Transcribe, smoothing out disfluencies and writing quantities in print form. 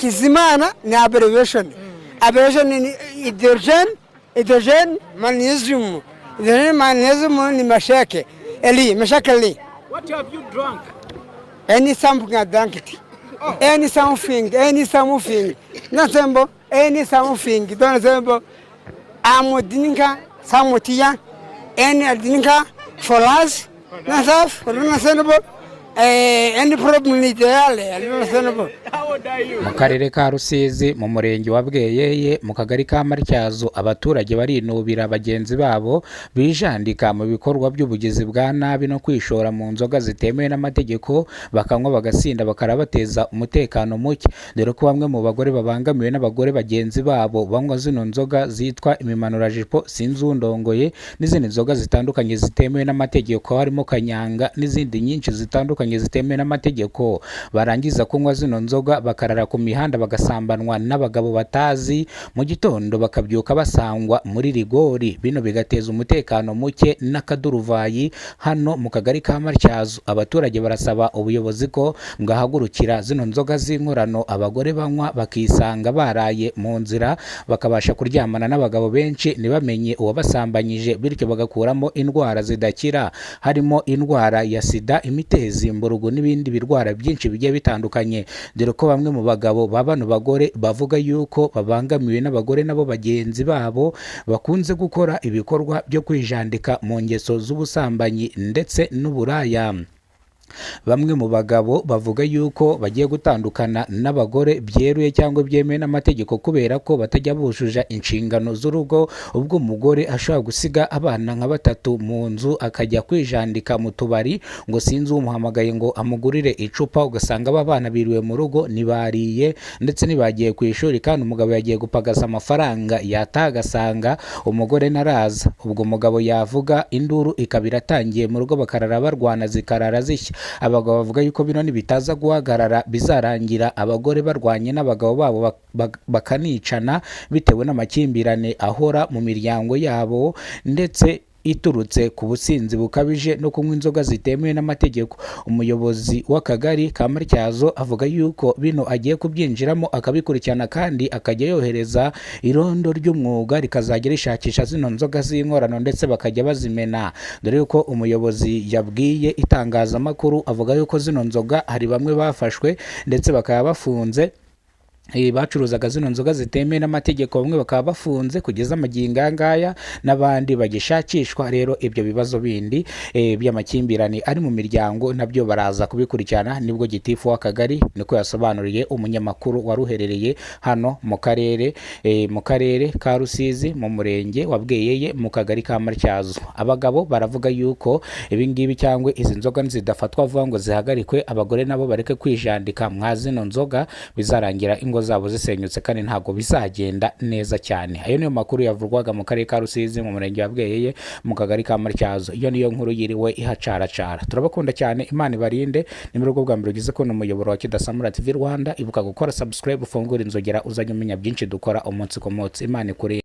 Hakizimana ni abbreviation. Abbreviation ni hydrogen, hydrogen magnesium, hydrogen magnesium ni Masheke Eli, Meshake Eli. What have you drunk? Any something I drank it. Any something, any something. Not simple, any something. Don't simple. I'm drinking some tea, any drinker for us, not self, not simple. Any problem is there, not simple. How old are you? Mu karere ka Rusizi, mu murenge wa Bweyeye, mu kagari ka Matyazo, abaturage barinubira bagenzi babo bijandika mu bikorwa by'ubugizi bwa nabi no kwishora mu nzoga zitemewe n'amategeko, bakanywa bagasinda, bakarabateza umutekano muke, dore ko bamwe mu bagore babangamiwe n'abagore bagenzi babo banywa zino nzoga zitwa imimanurajipo, sinzundongoye n'izindi nzoga zitandukanye zitemewe n'amategeko, harimo kanyanga n'izindi nyinshi zitandukanye zitemewe n'amategeko. Barangiza kunywa zino nzoga bakarara ku mihanda, bagasambanwa n'abagabo batazi, mu gitondo bakabyuka basangwa muri rigori. Bino bigateza umutekano muke n'akaduruvayi hano mu kagari ka Matyazo. Abaturage barasaba ubuyobozi ko bwahagurukira zino nzoga z'inkorano abagore banywa, bakisanga baraye mu nzira, bakabasha kuryamana n'abagabo benshi ntibamenye uwabasambanyije, bityo bagakuramo indwara zidakira, harimo indwara ya sida, imitezi, mburugu n'ibindi birwara byinshi bigiye bitandukanye, dore ko bamwe mu bagabo ba bano bagore bavuga yuko babangamiwe n'abagore nabo bagenzi babo bakunze gukora ibikorwa byo kwijandika mu ngeso z'ubusambanyi ndetse n'uburaya. Bamwe mu bagabo bavuga yuko bagiye gutandukana n'abagore byeruye cyangwa byemewe n'amategeko, kubera ko batajya buzuza inshingano z'urugo, ubwo umugore ashobora gusiga abana nka batatu mu nzu akajya kwijandika mu tubari, ngo sinzi umuhamagaye ngo amugurire icupa, ugasanga aba bana biriwe mu rugo ntibariye ndetse ntibagiye ku ishuri, kandi umugabo yagiye gupagasa amafaranga, yataha agasanga umugore ntaraza. Ubwo umugabo yavuga, induru ikaba iratangiye mu rugo, bakarara barwana, zikarara zishya. Abagabo bavuga yuko bino nibitaza guhagarara bizarangira abagore barwanye n'abagabo babo, bakanicana bitewe n'amakimbirane ahora mu miryango yabo, ndetse iturutse ku businzi bukabije no kunywa inzoga zitemewe n'amategeko. Umuyobozi w'akagari ka Matyazo avuga yuko bino agiye kubyinjiramo akabikurikirana, kandi akajya yohereza irondo ry'umwuga rikazajya rishakisha zino nzoga z'inkorano ndetse bakajya bazimena, dore yuko umuyobozi yabwiye itangazamakuru avuga yuko zino nzoga hari bamwe bafashwe ndetse bakaba bafunze, bacuruzaga zino nzoga zitemewe n'amategeko, bamwe bakaba bafunze kugeza amagingo aya ngaya n'abandi bagishakishwa. Rero ibyo bibazo bindi by'amakimbirane ari mu miryango nabyo baraza kubikurikirana. Nibwo gitifu w'akagari niko yasobanuriye umunyamakuru wari uherereye hano mu karere ka Rusizi, mu murenge wa Bweyeye, mu kagari ka Matyazo. Abagabo baravuga yuko ibi ngibi cyangwa izi nzoga zidafatwa vuba ngo zihagarikwe, abagore nabo bareke kwijandika mwa zino nzoga, bizarangira ingo zabo zisenyutse kandi ntabwo bizagenda neza cyane. Ayo niyo makuru yavurwaga mu karere ka Rusizi, mu murenge wa Bweyeye, mu kagari ka Matyazo. Iyo niyo nkuru yiriwe ihacaracara. Turabakunda cyane, Imana ibarinde. Ni mu rugo bwa mbere ugize kubona umuyoboro wa Kidasamura TV Rwanda, ibuka gukora subscribe, ufungure inzogera, uzajya umenya byinshi dukora umunsi ku munsi. Imana ikurinde.